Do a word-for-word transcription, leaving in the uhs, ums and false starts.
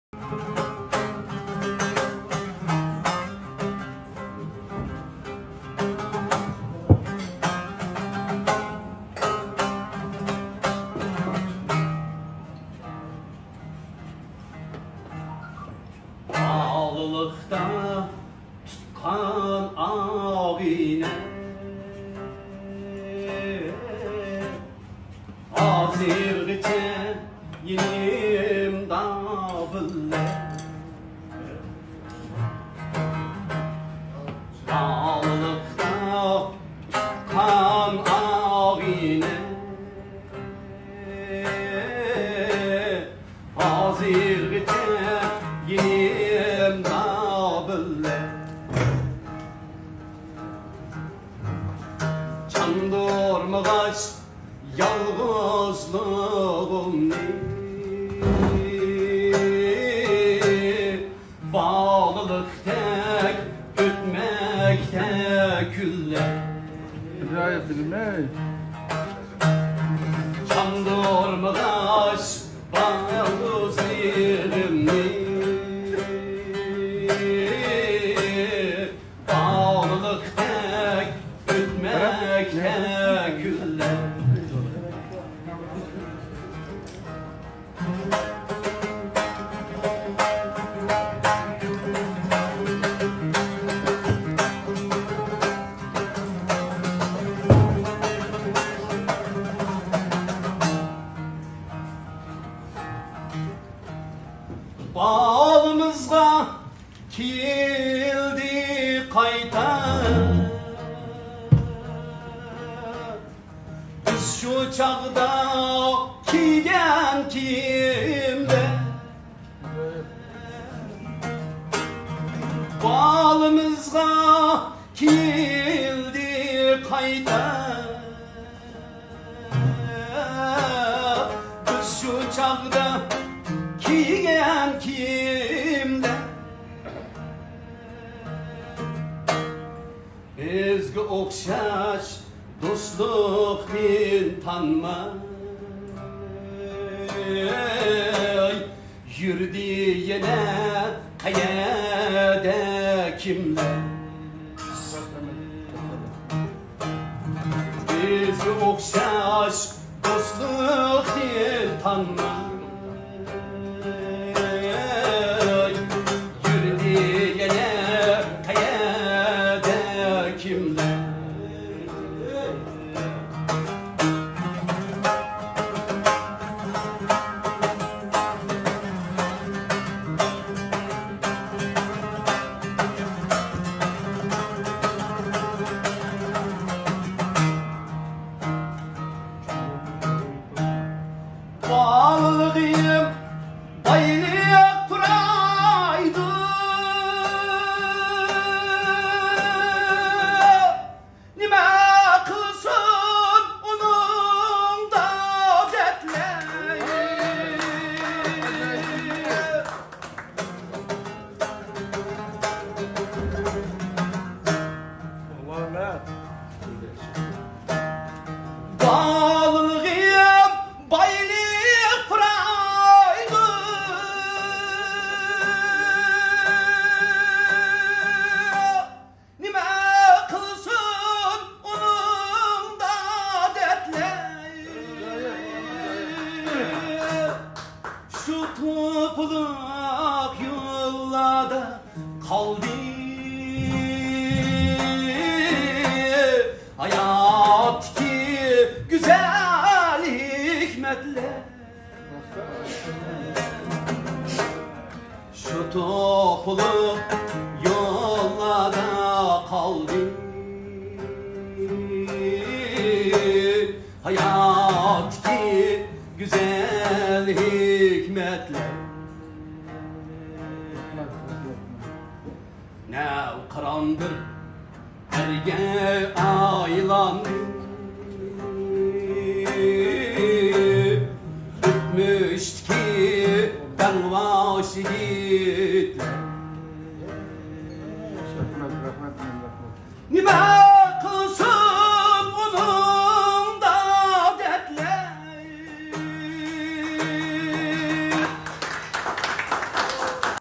بالىلىقتا تۇتقان ئاغىنە، ھازىرغىچە يېنىمدا بىللە. بالىلىقتا تۇتقان ئاغىنە، ھازىرغىچە يېنىمدا بىللە. چاندۇرمىغاچ يالغۇزلۇغۇمنى، بالىلىقتەك ئۆتمەكتە كۈنلەر. ئاجايىپ فىلىم، ئەي. چاندۇرمىغاچ يالغۇزلۇغۇمنى، بالىلىقتەك ئۆتمەكتە كۈنلەر. بالىمىزغا كېلدى قايتا. بىز شۇ چاغدا كىيگەن كىيىملەر، بالىمىزغا كېلدى قايتا. بىز شۇ چاغدا كىيگەن كىيىملەر، بىزگە ئوخشاش دوستلۇقتىن تانماي يۈردى يەنە قەيەردە كىملەر. بىزگە ئوخشاش دوستلۇقتىن تانماي يۈردى يەنە قەيەردە كىملەر. بالىلىقىم بايلىق پۇرايدۇ. نېمە قىلسۇن ئۇنىڭدا دەردلەر. بالىلىقىم بايلىق پۇرايدۇ. نېمە قىلسۇن ئۇنىڭدا دەردلەر، شۇ توپىلىق يوللاردا قالدى ھاياتتىكى گۈزەل ھېكمەتلەر. شۇ توپىلىق يوللاردا قالدى ھاياتتىكى گۈزەل ھېكمەتلەر. نەۋقىران بىر ئەرگە ئايلاندى ئۆتمۈشتىكى دەڭۋاش يىگىتلەر. نېمە